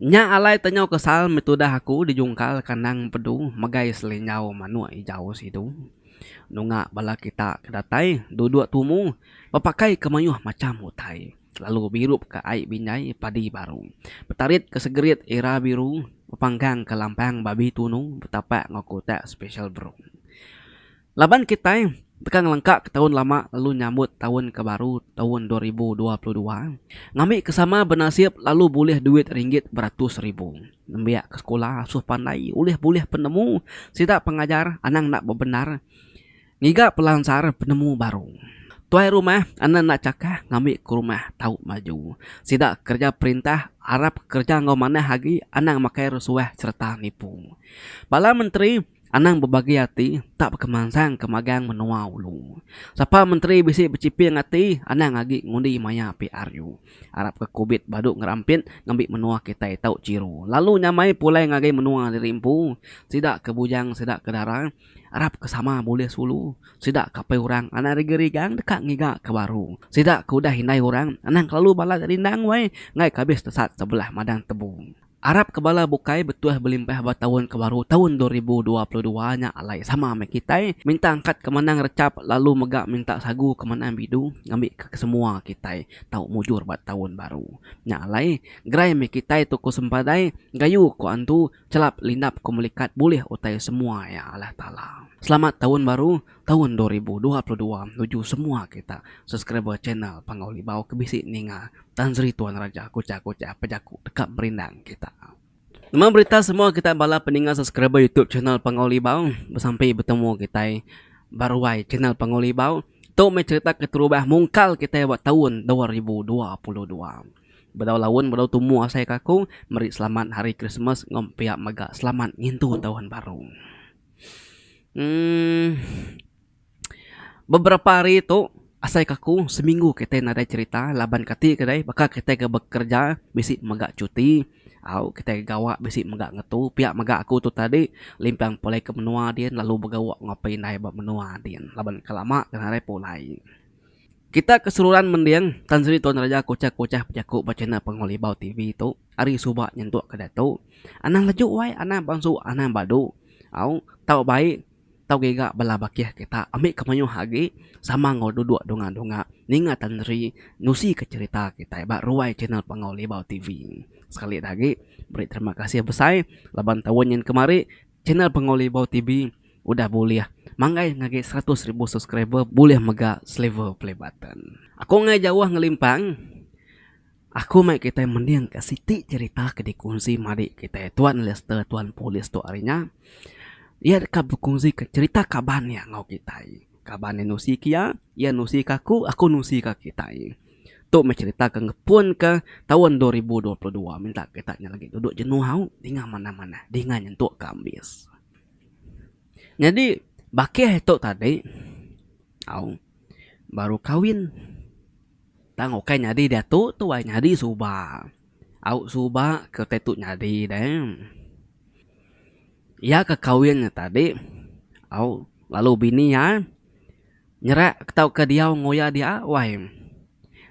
Nya alai tenyau kesal meh tudah aku dijungkal kandang empedu megai selinjau manuk ijau sidu. Nunga bala kita ke datai duduk tumu bepakai ke mayuh macham utai lalu birup ke ai binjai padi baru. Betarit ke segerit ira biru bepangkang ke lampang babi tunu betapak enggau kutak special brew. Laban kitai deka ngelengka ke taun lama lalu nyambut taun ke baru taun 2022 ngambi ke sama benasip lalu bulih duit ringgit beratus ribu. Nembiak ke sekula asuh pandai ulih bulih penemu sida pengajar anang enda bebendar ngiga pelansar penemu baru. Tuai rumah anang enda chakah ngambi ke rumah tau maju. Sida kereja perintah arap kereja enggau manah agi anang makai rusuah sereta nipu. Bala menteri. Anang bebagi ati tak bekemansang ke magang menua ulu. Sapa menteri bisi bechiping ati anang agi ngundi maya PRU. Arap ke kubit badu ngerampit ngambi menua kitai tau chiru lalu nyamai pulai ngagai menua diri empu. Sida ke bujang sida ke dara arap ke sama bulih sulu. Sida ke apai orang anang rigang-rigang deka ngiga ke baru. Sida ke udah indai orang anang kelalu balat rindang wai enggai ke abis tesat sebelah madang tebu. Arap ke bala bukai betuah belimpah ba taun ke baru taun 2022 nya alai sama meh kitai minta angkat ke menang rechap lalu mega minta sagu ke menang bidu ngambi ke kesemua kitai tau mujur ba taun baru. Nya alai gerai meh kitai tu ku sempadai gayu ku antu chelap lindap ku melikat bulih utai semua iya Allah Taala. Selamat taun baru taun 2022 nuju semua kita subscriber channel Panggau Libau ke bisi ninga Tan Sri Tuan Raja kuchah-kuchah pejaku deka merindang kita. Nama berita semua kita bala peninga subscriber YouTube channel Panggau Libau besampi betemu kitai ba ruai channel Panggau Libau tu meh cerita keterubah mungkal kitai ba taun 2022. Bedau laun bedau tumu asai ka aku meri selamat hari Krismas enggau pia mega selamat ngintu taun baru. Emm. Beberapa hari tu asai ke aku seminggu kitai nadai cerita laban kati ke deh baka kitai ke bekerja bisi mega cuti au kitai gawa bisi mega ngetu pia mega aku tu tadi limpang pulai ke menua din lalu begawa enggau apai indai ba menua din laban ke lama ke nadai pulai. Kita ke seruran mending Tan Sri Tuan Raja kuchah kuchah bejaku ba channel Pangau Libau TV tu ari suba nyentuk ke diatu anang leju wai anang bansu anang badu au tau bai. Tau giga bala bakih kita ambi ke mayuh agi sama enggau duduk dunga-dunga ninga Tan Sri nusi ke cherita kitai ba ruai channel Panggau Libau TV. Sekali da agi meri terima kasih besai laban taun nyin kemari channel Panggau Libau TV udah bulih manggai ngagai 100,000 subscriber bulih mega silver play button. Aku enggai jauh ngelimpang. Aku mai kitai mendingka siti cherita ke dikunsi madi kitai Tuan Lester Tuan Polis tu ari nya. Iya deka bekunsika cherita kaban iya enggau kitai. Kaban iya nusi ke iya, iya nusi ke aku, aku nusi ke kitai. Tu meh cherita ke ngepunka taun 2022 minta kita nya lagi duduk jenuh au dinga manah-manah dinga nyentuk ke ambis. Nyadi bakih tu tadi au baru kawin. Tang ukai nyadi diatu tu ai nyadi suba. Au suba ke utai tu nyadi deh. Iya ke kawin nya tadi au lalu bini iya nyerak tauka diau enggau iya dia wai.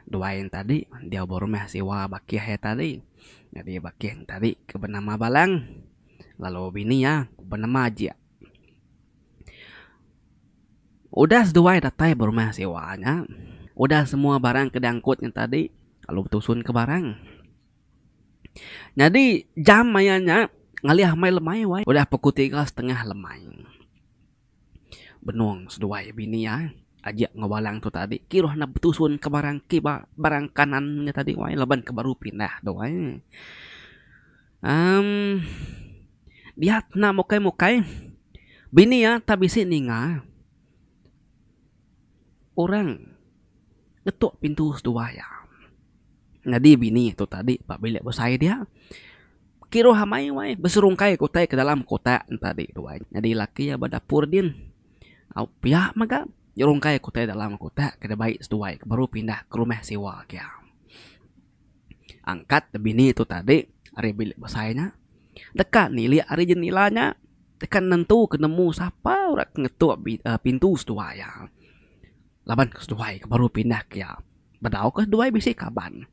Duai ne tadi diau ba rumah siwa bakih iya tadi. Nyadi bakih ne tadi ke benama Balang lalu bini iya benama Ajik. Udah seduai datai ba rumah sewa nya, udah semua barang ke diangkut nya tadi lalu betusun ke barang. Nyadi jam maya nya ngalih amai lemai wai udah pukul tiga setengah lemai. Benung seduai bini iya Ajik enggau Balang tu tadi kiruh ne betusun ke barang kiba barang kanan nya tadi wai laban ke baru pindah tu ai. Emm dia enda mukai mukai bini iya tak bisi ninga orang ngetuk pintu seduai iya. Nyadi bini tu tadi ba bilik besai dia kiruh amai wai beserungkai ke utai ke dalam kotak ne tadi tu ai. Nyadi laki iya ba dapur din au pia mega nyerungkai ke utai dalam kotak ke dibai seduai ke baru pindah ke rumah siwa kia. Angkat bini tu tadi ari bilik besai nya deka nilik ari jenila nya deka nentu ke nemu sapa orang ke ngetuk pintu seduai iya. Laban seduai ke baru pindah ke iya bedau ke seduai bisi kaban.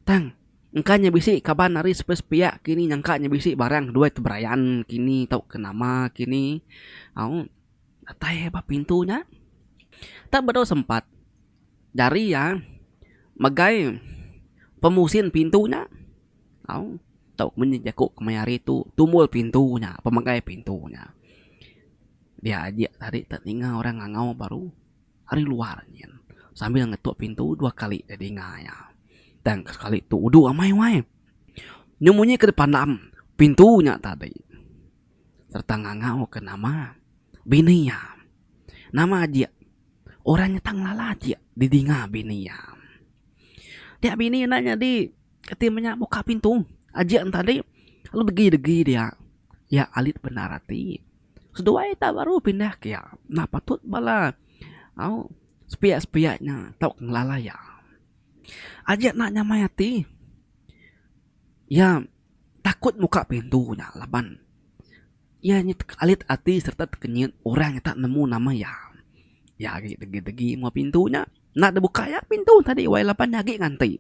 Tang. Engka nya bisi kaban ari sepiak-sepiak kini nyangka nya bisi barang duai teberayan kini tauka nama kini au datai ba pintu nya. Tak bedau sempat jari iya megai pemusin pintu nya au tau meni jaku kemaya hari tu tumbul pintu nya pemegai pintu nya. Dia aja tadi te ninga orang ngangau baru. Ari luar nyin sambil ngetuk pintu dua kali deh dinga iya. Tang ke sekali tu udu amai wai. Nyu munyi ke dipandam pintu nya tadi sereta ngangau ke nama bini iya. Nama ajik orang nyata ngelala ajik didinga bini iya. Dia bini enda nyadi keti menya muka pintu ajik ne tadi lalu degi-degi dia. Iya alit bendar ati. Seduai tak baru pindah ke iya. Enda patut bala au sepiak-sepiak nya tau ke ngelala iya. Aja enda nyamai ati iya takut muka pintu nya laban iya nya alit ati sereta tekenyit orang nya tak nemu nama iya. Iya agi degi-degi mua pintu nya. Enda dibuka iya pintu tadi wai laban iya agi nganti.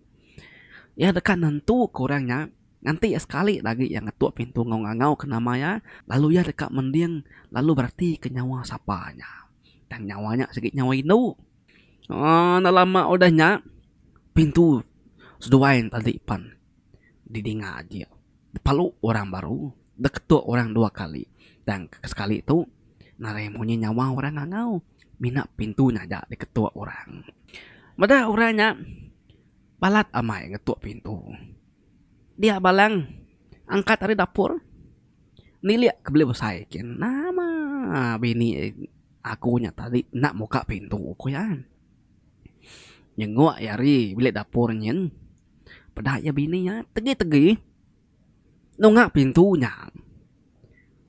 Iya deka nentuka orang nya. Nganti iya sekali da agi iya ngetuk pintu enggau ngangau ke nama iya lalu iya deka mending lalu berati ke nyawa sapa nya. Tang nyawa nya sigi nyawa indu. Aaa enda lama udah nya pintu seduai ne tadi pan didinga agi dipalu orang baru diketuk orang dua kali. Tang ke sekali tu nadai munyi nyawa orang ngangau mina pintu nya aja diketuk orang. Meda orang nya balat amai ngetuk pintu. Dia balang angkat ari dapur nilik ke beli besai kin nama bini aku nya tadi enda muka pintu ku iya. Nyenguk iya ari bilik dapur nyin peda iya bini iya tegi-tegi nunga pintu nya.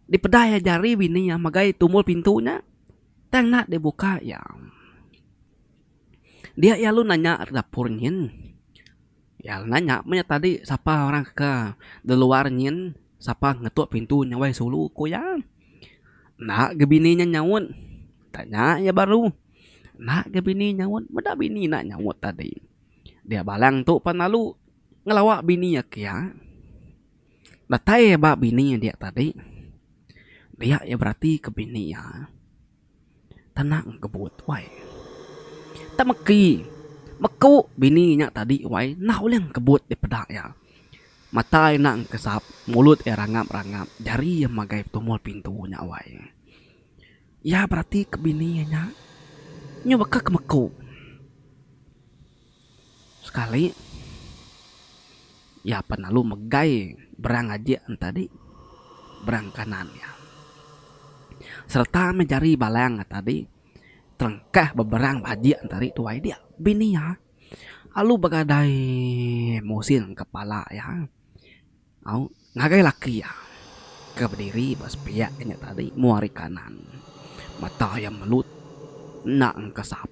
Dipeda iya jari bini iya megai tumbul pintu nya tang enda dibuka iya. Dia iya lalu nanya ari dapur nyin. Ya nanya meh nya tadi sapa orang ke di luar nyin sapa ngetuk pintu nya wai sulu ku iya. Enda ga bini nya nyaut tanya iya baru. Enda ga bini nyaut meda bini enda nyaut tadi. Dia balang tu pan lalu ngelawa bini iya kiya. Datai ba bini iya dia tadi dia iya berati ke bini iya. Tenang kebut wai. Tak meki meku bini nya tadi wai enda ulih kebut dipeda iya. Mata iya enda engkesap, mulut iya rangap-rangap, jari iya megai petumul pintu nya wai. Iya berati ke bini iya nya nyu baka ke meku. Sekali iya pan lalu megai berang ajik ne tadi berang kanan iya. Sereta meh jari balang ne tadi terengkah beberang ba ajik ne tadi tuai dia bini iya lalu begadai musin kepala iya. Au ngagai laki iya ke bediri ba sepiak inya tadi mua ari kanan. Mata iya melut enda engkesap.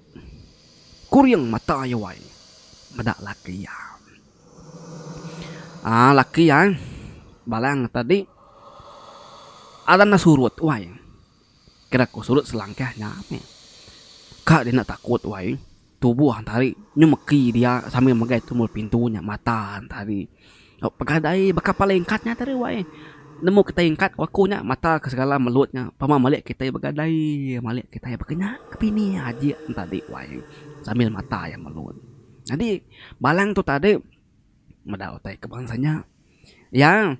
Kuring mata iya wai meda laki iya. Aa laki iya balang tadi adan ne surut wai. Kira ku surut selangkah nya meh. Ka dina takut wai. Tubuh entari nyu meki dia sambil megai tumbul pintu nya mata entari. Pegadai baka paling ingkat nya tadi wai. Nemu kitai ingkat ku aku nya mata ke segala melut nya pama malik kitai begadai malik kitai baka nya ke bini ajik entadi wai sambil mata iya melut. Nyadi balang tu tadi meda utai ke bansa nya iya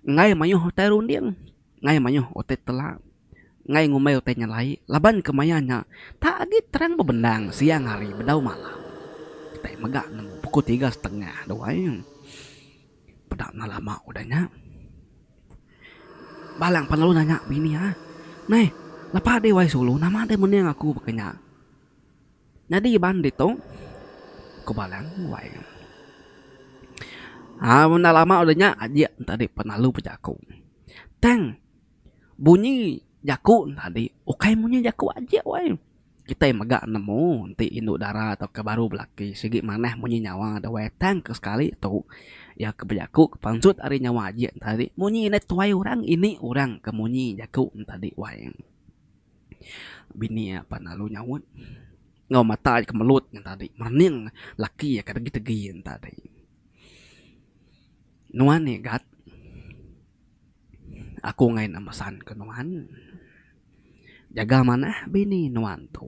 enggai mayuh utai runding enggai mayuh utai tela. Enggai ngumbai utai nyelai laban kemaya nya tak agi terang bebendang siang hari bedau malam. Kitai mega nemu pukul tiga setengah tu ai. Peda enda lama udah nya. Balang pan lalu nanya bini iya, Neh, lepa deh wai sulu nama deh mening aku baka nya. Nyadi iban ditu, ku Balang wai. Haa enda lama udah nya ajik tadi pan lalu bejaku. Tang. Bunyi jaku ne tadi ukai munyi jaku ajik weh. Kitai mega nemu enti indu dara tauka baru belaki sigi manah munyi nyawa da weh tang ke sekali tu iya ke bejaku ke pansut ari nyawa ajik ne tadi munyi indai tuai orang ini orang ke munyi jaku ne tadi weh. Bini iya pan lalu nyaut enggau mata ke melut ne tadi merening laki iya ke tegi-tegi ne tadi. Nuan igat aku enggai enda mesan ke nuan. Jaga manah bini nuan tu.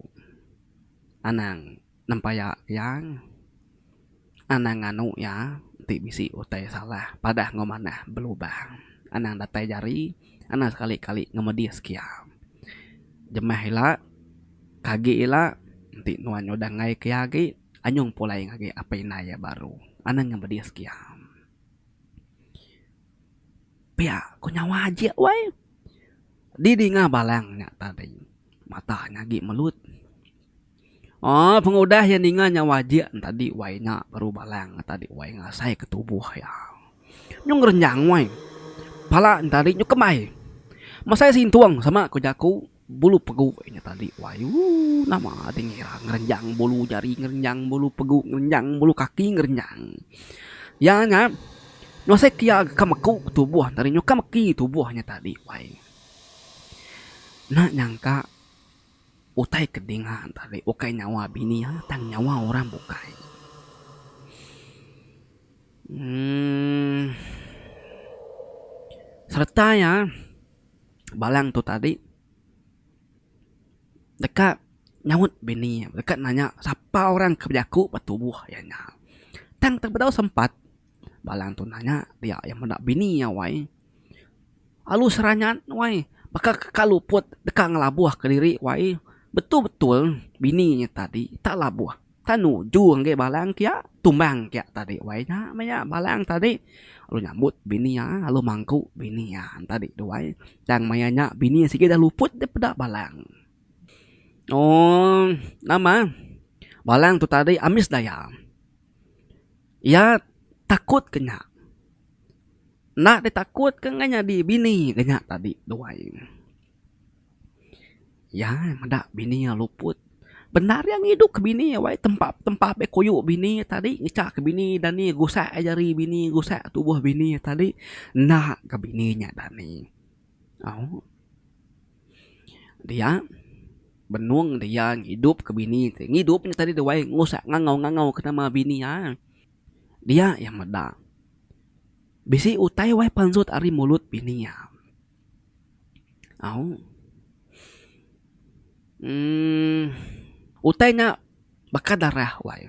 Anang nempaya iya, anang nganu iya enti bisi utai salah padah enggau manah belubang. Anang datai jari, anang sekali-kali ngemedis ke iya. Jemah ila, ke agi ila enti nuan nyudah enggai ke iya agi, anyung pulai ngagai apai indai iya baru. Anang ngemedis ke iya. Pia ku nyawa ajik wai. Didinga balang nya tadi. Mata nya agi melut. Aaa pengudah iya ninga nyawa ajik tadi wai nya baru balang tadi wai ngasai ke tubuh iya. Nyu ngerenyang wai. Pala nya tadi nyu kembai. Mesai sintung sama ku jaku bulu pegu nya tadi wai ooh nama deh ngira ngerenyang bulu jari ngerenyang bulu pegu ngerenyang bulu kaki ngerenyang. Iya nya ngasai ke iya ka meku tubuh tadi nyu ka meki tubuh nya tadi wai. Enda nyangka. Utai ke dinga tadi ukai nyawa bini iya tang nyawa orang bukai. Uhh sereta iya balang tu tadi deka nyaut bini iya deka nanya sapa orang ke bejaku ba tubuh iya nya. Tang tebedau sempat balang tu nanya dia iya meda bini iya wai. Alu seranyat wai baka ke ka luput deka ngelabuh kediri wai betul betul bini nya tadi tak labuh tak nuju ngagai balang kia tumbang kia tadi wai nya meh nya balang tadi lalu nyambut bini iya lalu mangku bini iya tadi tu wai tang maya nya bini sigi dah luput deh peda balang ooh nama balang tu tadi ambis daya iya takut ke nya. Enda deh takut ke enggai nyadi bini ke nya tadi duai. Iya meda bini iya luput. Bendar iya ngidup ke bini iya wai tempap tempap iya kuyu bini iya tadi ngecha ke bini dani gusak jari bini gusak tubuh bini iya tadi enda ga bini nya dani. Au dia benung dia ngidup ke bini ti ngidup nya tadi duai ngusak ngangau ngangau ke nama bini iya. Dia iya meda. Bisi utai wai pansut ari mulut bini iya. Au. Uhh utai nya baka darah wai.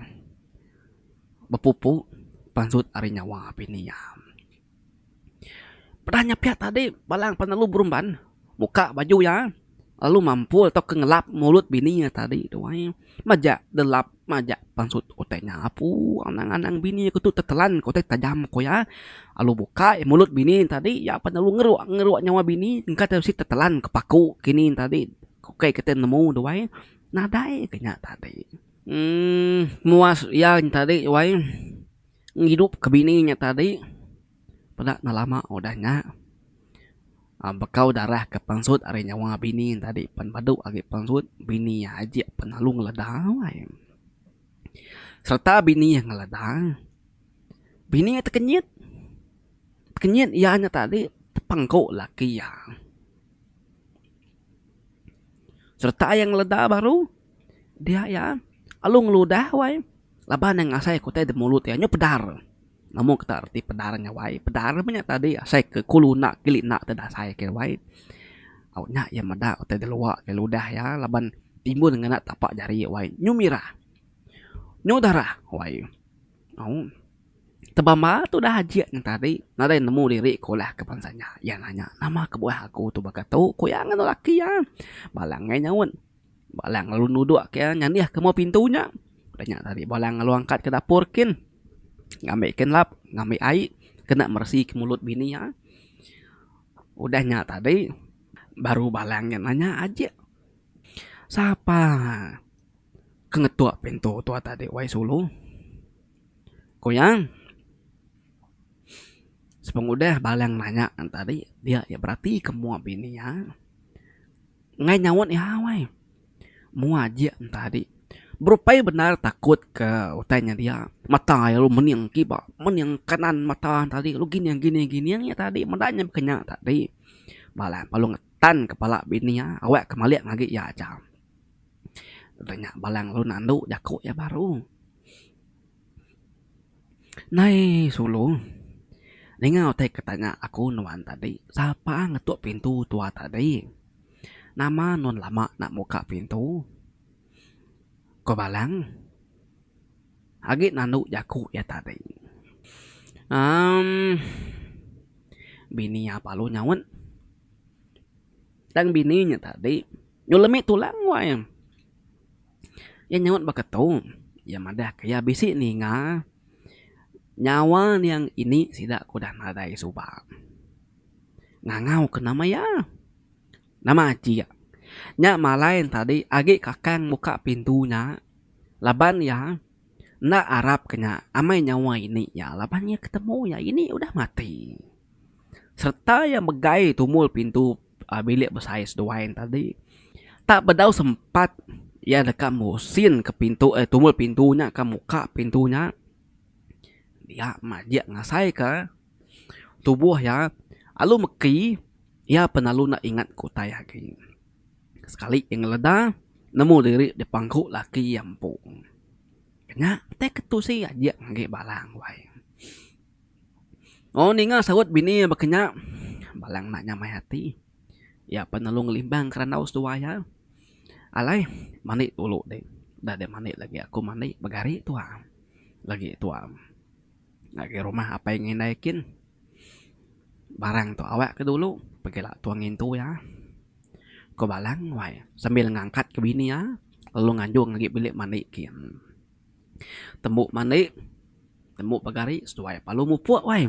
Bepupu pansut ari nyawa bini iya. Peda nya pia tadi balang penelu berumban muka baju iya lalu mampul tauka ngelap mulut bini iya tadi tu ai. Majak delap majak pansut utai nya apu anang anang bini ku tu tetelan ku utai tajam ku iya lalu buka mulut bini tadi iya pan lalu ngeruk ngeruk nyawa bini engka te bisi tetelan ke paku kini tadi ukai kite nemu tu ai nadai ke nya tadi uhh muas iya tadi wai ngidup ke bini nya tadi peda ne lama udah nya. Bekau darah ke pansut ari nyawa bini ne tadi pen badu agi pansut bini iya ajik pen lalu ngeleda wai. Sereta bini iya ngeleda bini iya tekenyit tekenyit iya nya tadi tepangku laki iya. Sereta iya ngeleda baru dia iya lalu ngeludah wai laban iya ngasai ke utai da mulut iya nyu pedar. Nemu kita reti pedar nya wai. Pedar meh nya tadi asai ke kulu enda kili enda te dasai ke wai. Au nya iya meda utai da lua ke ludah iya laban timbun ngena tapak jari wai nyu mirah. Nyu darah wai. Au tebamba tudah ajik nya tadi nadai nemu diri ke ulah ke bansa nya. Iya nanya nama kebuah aku tu baka tu ku iya nganu laki iya. Balang ngai nyaut. Balang lalu nuduk ke iya nyandih ke mua pintu nya. Udah nya tadi Balang lalu angkat ke dapur kin ngambi kin lap ngambi ai kena meresi ke mulut bini iya. Udah nya tadi baru Balang nya nanya ajik sapa ke ngetuk pintu tua tadi wai sulu. Ku iya sepengudah Balang nanya tadi dia iya berati ke mua bini iya. Enggai nyaut iya wai. Mua ajik enta adi. Berupai bendar takut ke utai nya dia. Mata iya lalu mening kiba, mening kanan mata enta adi lalu gining gining gining iya tadi meda nya baka nya tadi. Bala lalu ngetan kepala bini iya awak ke malik agi iya aja. Udah nya Balang lalu nandu jaku iya baru. Nai sulu. Ninga utai ke tanya aku nuan tadi, sapa ngetuk pintu tua tadi? Nama nuan lama enda muka pintu? Ku Balang agi nandu jaku iya tadi. Emm bini iya lalu nyaut. Tang bini nya tadi nyau lemi tulang wai. Iya nyaut baka tu, iya madah ke iya bisi ninga nyawa niang ini sida ke udah nadai suba. Ngangau ke nama iya. Nama ajik. Nya malai ne tadi agi kakang muka pintu nya laban iya enda arap ke nya amai nyawa ini iya laban iya ketemu iya ini udah mati. Sereta iya megai tumul pintu bilik besai seduai ne tadi tak bedau sempat iya deka musin ke pintu eh tumul pintu nya ka muka pintu nya dia majik ngasai ka tubuh iya alu meki iya pen lalu enda ingat ke utai agi. Sekali iya ngeleda nemu diri dipangku laki iya empu. Nya utai ke tusi ajik agi balang wai. Oh ninga saut bini iya baka nya balang enda nyamai ati. Iya pan lalu ngelimbang kerandau seduai iya. Alai mandi dulu deh. Dah deh mandi lagi aku mandi begari tua. Lagi tua ngagai rumah apai enggau indai kin. Barang tu awak ke dulu pegila tua ngintu iya. Ku Balang wai sambil ngangkat ke bini iya lalu nganjung agi bilik mandi kin. Tembu mandi, tembu begari seduai lalu mupuk wai.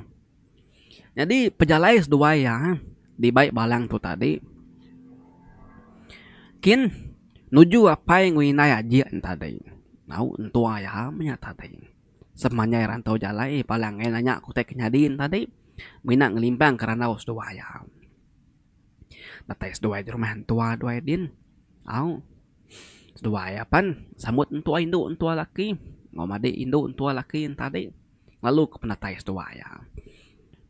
Nyadi pejalai seduai iya dibai balang tu tadi kin nuju apai enggau indai ajik ne tadi. Au entua iya meh nya tadi. Semanjai rantau jalai balang ai nanya ke utai ke nyadi ne tadi mina ngelimpang ke randau seduai iya. Datai seduai di rumah entua duai din au seduai apan sambut entua indu entua laki enggau madi indu entua laki ne tadi lalu ke penatai seduai iya.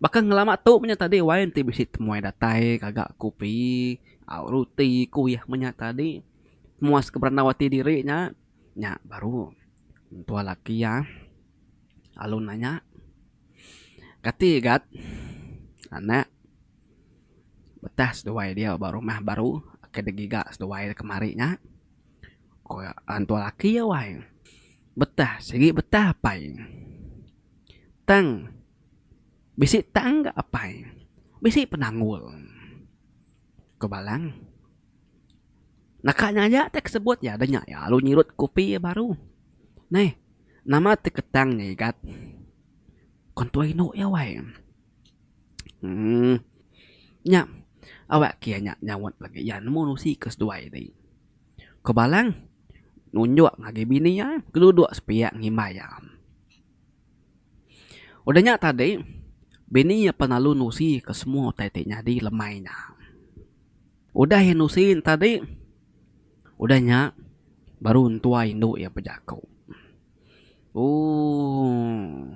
Baka ngelama tu menya tadi wai enti bisi temuai datai gaga kupi au ruti kuih menya tadi muas ke berandau ati diri nya nya baru entua laki iya lalu nanya kati gat anak. Betah seduai diau ba rumah baru ke digiga seduai kemari nya. Ku entua laki iya wai. Betah sigi betah apai. Tang bisi tang ga apai. Bisi penanggul. Ku Balang. Naka nya aja ti sebut iya da nya iya lalu nyirut kopi iya baru. Neh nama ti ketang nya igat. Ku entua indu iya wai. Uhh nya awak ke iya nya nyaut lagi iya nemu nusi ke seduai ti. Ko Balang nunjuk ngagai bini iya ke duduk sepiak ngimbai iya. Udah nya tadi bini iya pan lalu nusi ke semua utai ti nyadi lemai nya. Udah iya nusi ne tadi udah nya baru entua indu iya bejaku. Ooh.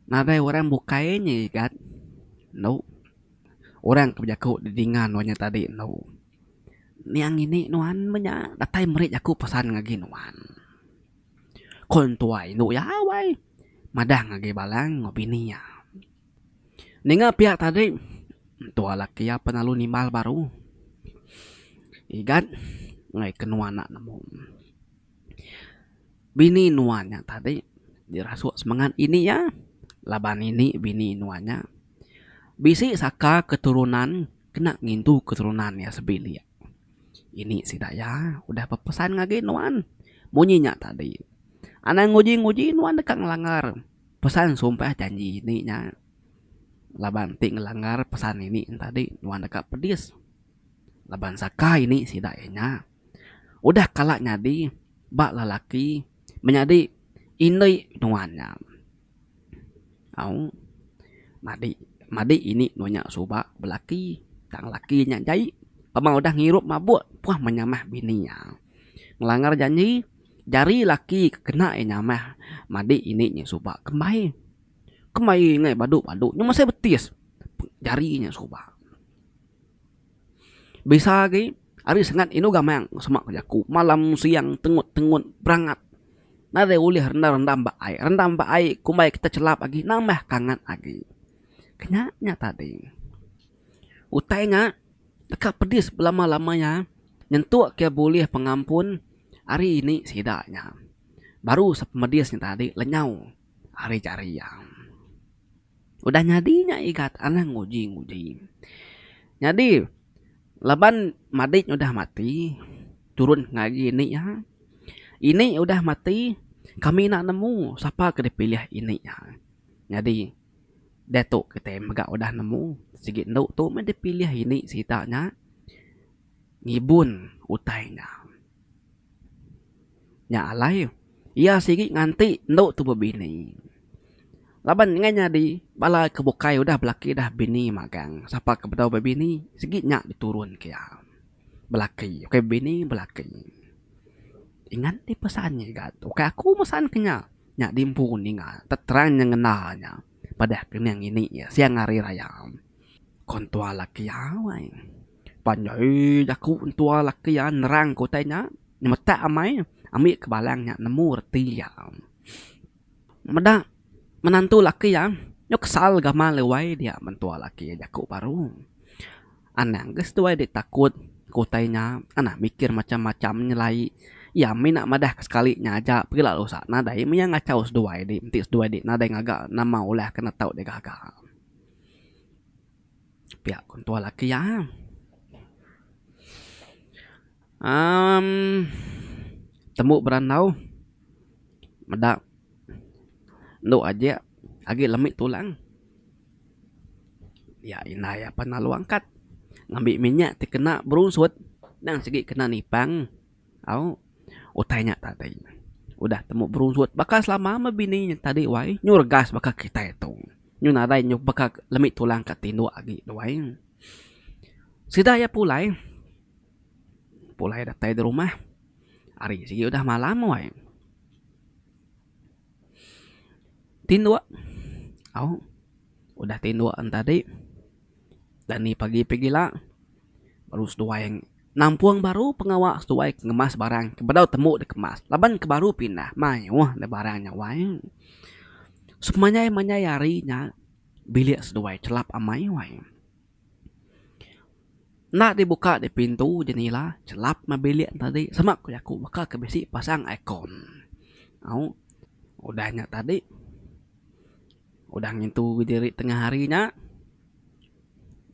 Nadai orang bukai nya igat endo orang ke bejaku didinga nuan nya tadi endo. Niang ini nuan meh nya datai meri jaku pesan ngagai nuan. Ko entua indu iya wai madah ngagai balang enggau bini iya. Ninga pia tadi entua laki iya pan lalu nimbal baru. Igat ngagai ke nuan enda nemu. Bini nuan nya tadi dirasuk semengat ini iya laban ini bini nuan nya bisi saka keturunan kena ngintu keturunan iya sebilik. Ini sida iya udah bepesan ngagai nuan munyi nya tadi. Anang nguji-nguji nuan deka ngelanggar pesan sumpah janji ini nya laban ti ngelanggar pesan ini tadi nuan deka pedis laban saka ini sida iya nya. Udah kala nyadi ba lelaki menyadi indi nuan nya. Au madi madi ini nuan nya suba belaki tang laki nya jai pama udah ngirup mabuk puah menyamah bini iya. Ngelanggar janji jari laki ke kena iya nyamah madi ini nya suba kembai. Kembai ngai badu badu nya mesai betis jari nya suba. Bisa agi ari sengat indu gamang sema ku jaku malam siang tengut tengut berangat. Nadai ulih rendam-rendam ba ai. Rendam ba ai kumbai kita chelap agi nambah ke angat agi. Kenya nya tadi. Utai nya deka pedis belama-lama iya nyentuk ke bulih pengampun ari ini sida nya. Baru sepemedis nya tadi lenyau ari jari iya. Udah nyadi nya igat anang nguji-nguji. Nyadi laban madik nya udah mati turun ngagai ini iya. Ini udah mati kami enda nemu sapa ke dipilih ini iya. Nyadi diatu kitai mega udah nemu sigi endu tu meh dipilih ini sida nya ngibun utai nya. Nya alai iya sigi nganti endu tu bebini. Laban enggai nyadi bala ke bukai udah belaki dah bini magang sapa ke bedau bebini sigi nya diturun ke iya. Belaki ukai bebini belaki. Ingat ti pesan ngiga tu ukai aku mesan ke nya. Nya diempu ninga terang nyengenda nya padah kening ini iya siang hari raya. Ko entua laki iya wai. Panjai jaku entua laki iya nerang ke utai nya. Nyemetak amai ambi ke balang nya nemu reti iya. Meda menantu laki iya nyau kesal gamal iya wai dia mentua laki iya jaku baru. Anang ga seduai dek takut ke utai nya anang mikir macam-macam nyelai. Iya mina madah ke sekali nya aja pegila lusa nadai meh iya ngachau seduai dek enti seduai dek nadai ngaga nama ulah ke netau dek gaga. Pia ku entua laki iya. Emm tembu berandau meda endu aja agi lemi tulang iya indai apan lalu angkat ngambi minyak ti kena berunsut nang sigi kena nipang au utai nya tadi. Udah temu berunsut baka selama meh bini nya tadi wai nyu regas baka kitai tu nyu nadai nyu baka lemi tulang ka tinduk agi tu wai. Sida iya pulai. Pulai datai da rumah hari sigi udah malam wai. Tinduk au udah tinduk tadi dani pagi pagila baru seduai nampung baru pengawa seduai ke ngemas barang ke bedau temu dikemas laban ke baru pindah mayuh ne barang nya wai. Semanjai manjai hari nya bilik seduai chelap amai wai. Enda dibuka di pintu jenila chelap meh bilik tadi sema ku jaku baka ke bisi pasang aircon. Au udah nya tadi udah ngintu diri tengah hari nya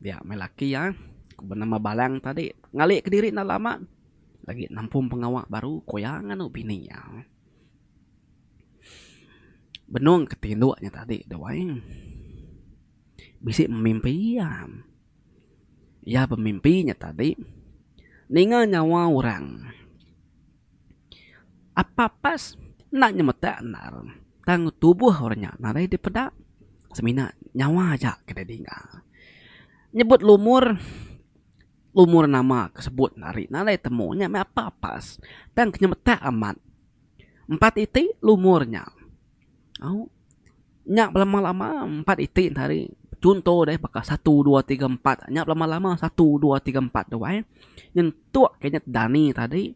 dia meh laki iya ke benama Balang tadi ngali kediri enda lama lagi nampung pengawa baru ku iya nganu bini iya. Benung ke tinduk nya tadi tu ai. Bisi mimpi iya. Iya bemimpi nya tadi ninga nyawa orang. Apa pas enda nyemetak endar tang tubuh orang nya nadai dipeda semina nyawa aja ke didinga. Nyebut lumur, lumur nama ke sebut ari nadai temu nya meh apa pas tang ke nyemetak amat. Empat iti lumur nya. Au. Nya belama-lama empat iti enta hari. Chunto deh baka satu dua tiga empat. Nya belama-lama satu dua tiga empat tu ai. Nyentuk ke nya dani tadi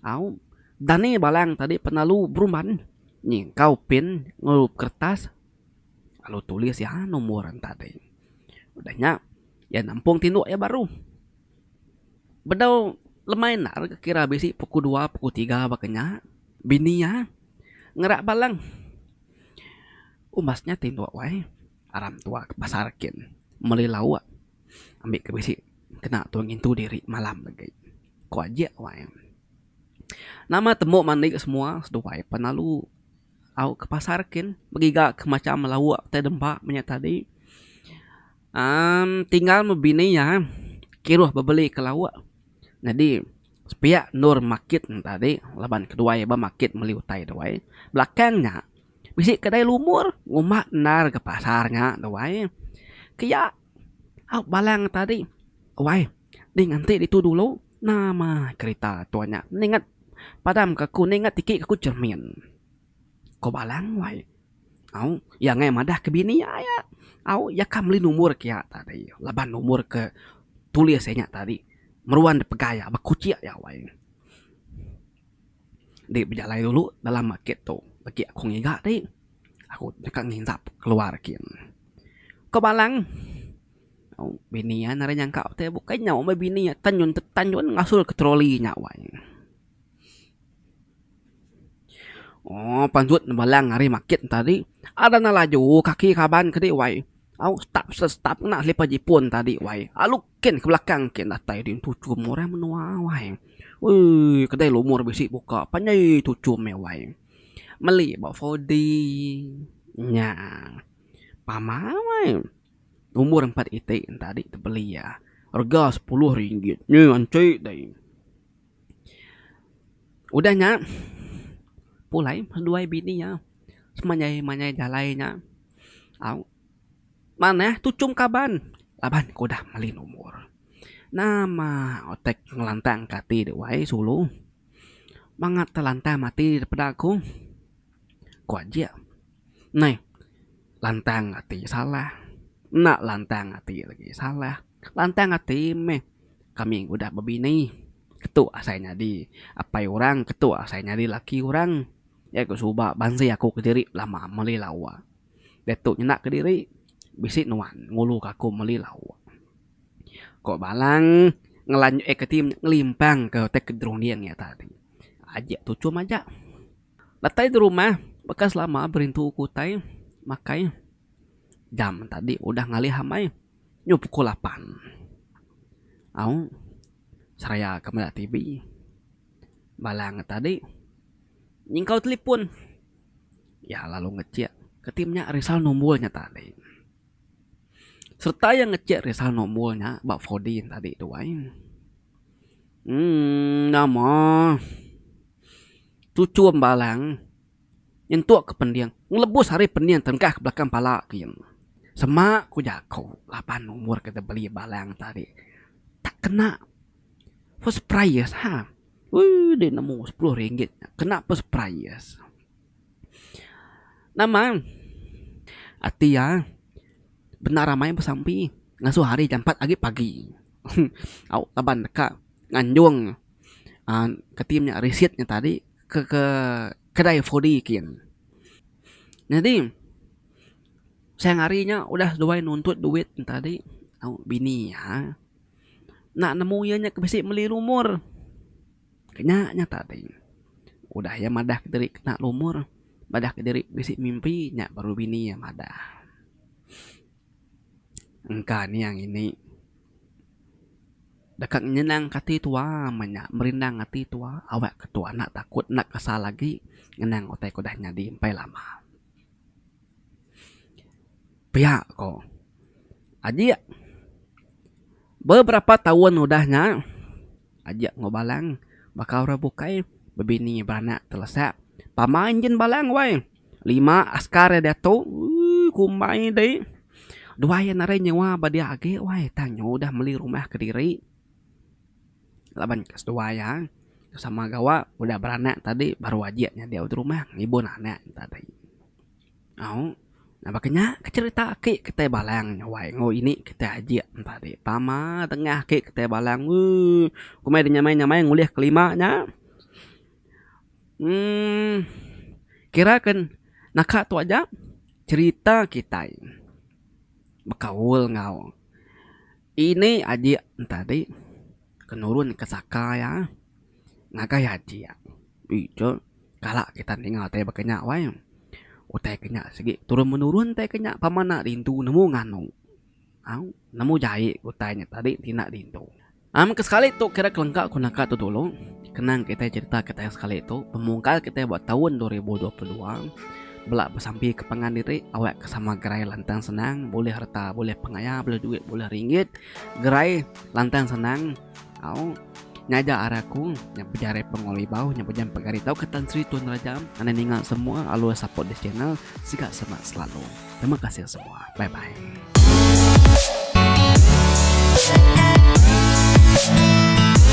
au. Dani balang tadi penalu berumban nyingkau pin enggau kertas lalu tulis iya nombor enta tadi. Udah nya iya nampung tinduk iya baru. Bedau lemai endar kira bisi pukul dua pukul tiga baka nya bini iya ngerak balang. Umbas nya tinduk wai aram tua ke pasar kin meli lauk ambi ke bisi kena tua ngintu diri malam lagi ku ajik wai. Nama tembu mandi semua seduai pan lalu au ke pasar kin begiga ke macam lauk tai dempa menya tadi uhh tinggal meh bini iya kiruh bebeli ke lauk nyadi sepiak endur market ne tadi laban keduai ba market meli utai duai belakang nya. Bisi kedai lumur ngumba endar ga pasar nya tu ai. Kiya au balang tadi wai deh nganti ditu dulu nama kerita tuan nya ningat padam ka aku ningat tiki ka aku cermin. Ko balang wai au iya ngai madah ke bini iya aya au iya ka meli lumur kiya tadi laban lumur ke tulis iya nya tadi meruan dipegai iya bekuchik iya wai. Dek bejalai dulu dalam market tu. Lagi aku ngiga ti. Aku deka nginsap keluar kin. Ko Balang. Au bini iya narai nyangka utai bukai nyau meh bini iya tenyun tenyun ngasul ke troli nya wai. Oh pansut ne Balang ari market ne tadi ada ne laju kaki kaban ke di wai. Au stap stap ngena selipar jipun tadi wai. Alu kin ke belakang kin datai di tuchum orang menua wai. Ooii kedai lumur bisi buka panjai tuchum meh wai. Meli ba 4D nya pama wai. Lumur empat iti tadi tebeli iya rega sepuluh ringgit nyi anchi deh. Udah nya pulai seduai bini iya semanjai manjai jalai nya au manah tuchum kaban laban ke udah meli lumur. Nama utai ngelantang ka ati deh wai sulu. Bangat telantang ati peda aku ku ajik neh lantang ati salah enda lantang ati lagi salah lantang ati meh kami udah bebini ketu asai nyadi apai orang ketu asai nyadi laki orang iya ku suba bansi aku kediri lama meli lawa diatu nyenda kediri bisi nuan ngulu ka aku meli lawa. Ko Balang ngelanjut eh keti ngelimpang ke utai ke derunding iya tadi. Ajik tuchum aja. Datai di rumah baka selama berintu ku utai makai jam tadi udah ngalih amai nyu pukul lapan. Au seraya ke meda TV Balang tadi nyingkau telipon iya lalu ngechik keti menya risau nombor nya tadi. Sereta iya ngechek risau nombor nya ba 4D tadi tu ai. Emm nama tuchum balang nyentuk ke pending ngelebus ari pending tengkah ke belakang pala ke yen. Sema ku jaku laban nombor ke dibeli balang tadi tak kena first prize ha. Ooh deh nemu sepuluh ringgit nya kena first prize. Nama ati iya bendar amai besampi ngasuh hari jampat agi pagi au laban deka nganjung uhh keti nya risit nya tadi ke ke kedai 4D kin. Nyadi siang hari nya udah seduai nuntut duit ne tadi au bini iya enda nemu iya nya ke bisi meli lumur. Kenya nya tadi. Udah iya madah kediri kena lumur, madah kediri bisi mimpi nya baru bini iya madah. Engka niang ini deka nyenang ke ati tua meh nya merindang ati tua awak ke tua enda takut enda kesal agi ngenang utai ke udah nyadi empai lama. Pia ko Ajik beberapa taun udah nya. Ajak enggau Balang baka orang bukai bebini beranak telesak pama enjin Balang wai lima askar iya diatu ooh kumbai dei duai iya narai nyewa ba dia agi wai tang nyu udah meli rumah kediri laban ke seduai iya sama gawa udah beranak tadi baru ajik nya diau dirumah ngibun anak tadi. Au baka nya ke cherita aki kitai balang nya wai enggau ini kitai ajik enta ti pama tengah aki kitai balang ooh kumbai da nyamai nyamai ngulih kelima nya uhh kira ke naka tu aja cherita kitai bekaul enggau ini ajik enta ti ke nurun ke saka iya. Ngagai ajik ija kala kita ninga utai baka nya wai. Utai ke nya sigi turun menurun utai ke nya pama enda rindu nemu nganu. Au nemu jai utai nya tadi ti enda rindu. Am ke sekali tu kira kelengka ku naka tu dulu kenang kitai cerita kitai sekali tu pemungkal kitai ba taun 2022 bela besampi ke pangan diri awak ke sama gerai lantang senang bulih reta bulih pengaya bulih duit bulih ringgit gerai lantang senang. Au nyaja ari aku nya bejarai pengulu ibau nya bejam pegari tauka Tan Sri Tun Raja anang ninga semua always support this channel siga semak selalu. Terima kasih semua. Bye bye.